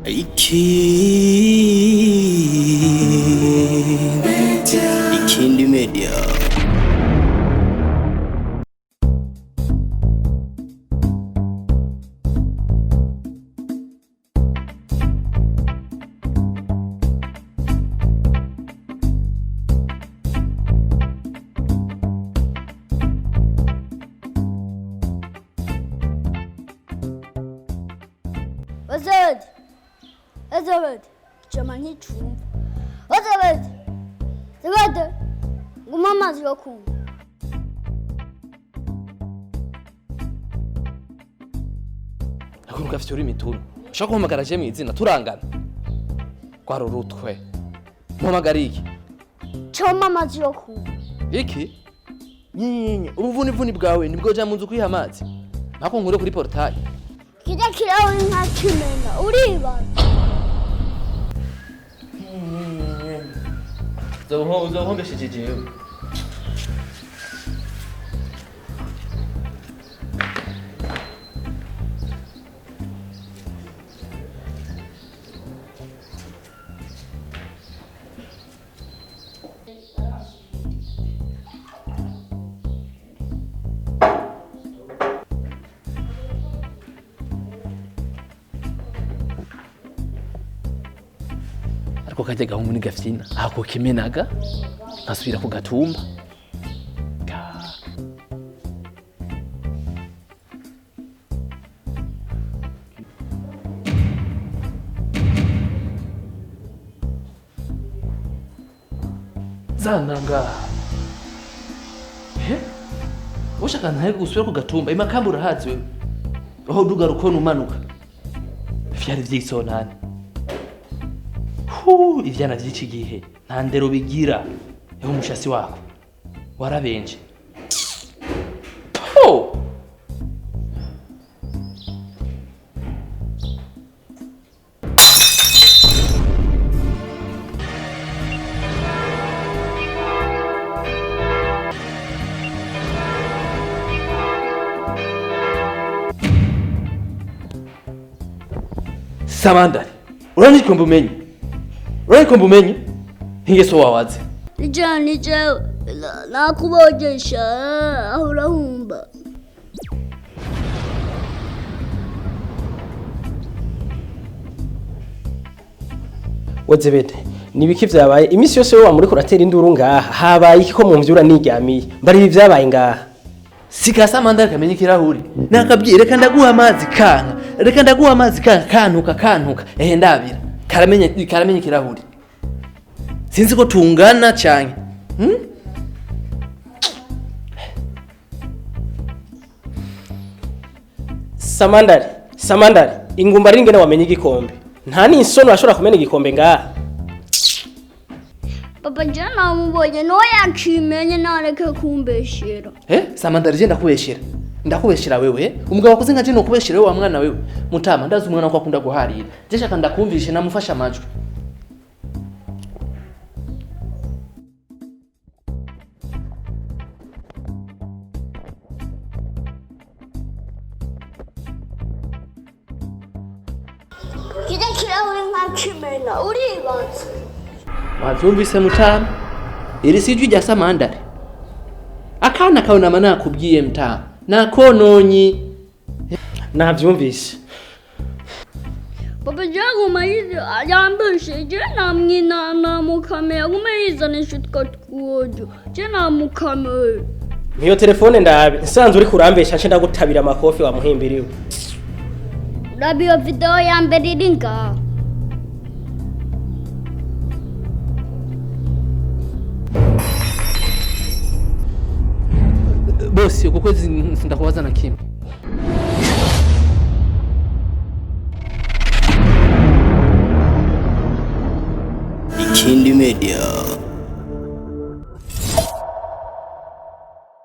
Ikindi Media. Elizabeth! Elizabeth! Chama nticumva. Elizabeth! Elizabeth! Nguma amazi yo kunywa. Ariko ntugafite uri imituntu ushaka guhamagara je mw'izina turangana rwari urutwe mpamagara iki? Choma amazi yo kunywa. Iki nyinyi ubuvunivuni bwawe nibwo ja mu nzu kwiha amazi mpako nkure kuri portail. Kirya kirahuri ntakimena uribaza. Uzohombesheje jewe. Ariko kajya gahungu ni gafyina ako kimenaga nkasubira ku gatumba. Zana ngaha. He? Ushaka ntahe gusubira ku gatumba imakamba urahazi wewe. Aho uduga rukono umanuka. Vyari vyisonane. Hu, ivyana vy'iki gihe nta ndero bigira. Eho umushasi wako warabenje. Po! Samandari, uranikomba umenye? Uranikomba umenye? Ntingeso wawaze. Nije nije nakubogesha aho urahumba. Wezebete, nibiki vyabaye imisi yose wowe wamuriko uratera induru ngaha habaye iki ko mumvyura niryamiye mbari ibi vyabaye ngaha? Sika Samandari kamenye ikirahuri. Nakabwiye reka ndaguha amazi kanka. Reka ndaguha amazi kanka kantuka kantuka. Ehe ndabira. Karamenye ikirahuri. Sinzi ko tungana canke. Samandari, Samandari, ingumba ari ingene wamenye igikombe. Nta n'isono ashobora kumena igikombe ngaha. Papa je namubonye no yakimenye nareke kumbeshera. Eh, Samandari je ndakubeshera. Ndakubeshera wewe. Umugabo wakoze nka je no kubeshera wewe wa mwana wewe. Mutama ndazi umwana ko akunda guharira. Je shaka ndakumvishe namufasha amajwi. Kirya kirahuri ntakimena uribaza. Wavyumvise mutama? Iri si ijwi rya Samandari. Akana kawe nama nakubwiye mutama. Nakononyi. Navyumvise. Papa je aguma yambeshe je namwina namukamera aguma yizanisha utwo twujo je namukamera. Niyo telefone ndabe nsanzwe uri kurambesha nce ndagutabira amakofi wa muhimbiriwe. Raba iyo video ya mbere iri ngaha. Bosi uko kwezi sindakubaza na kimwe. Ikindi Media.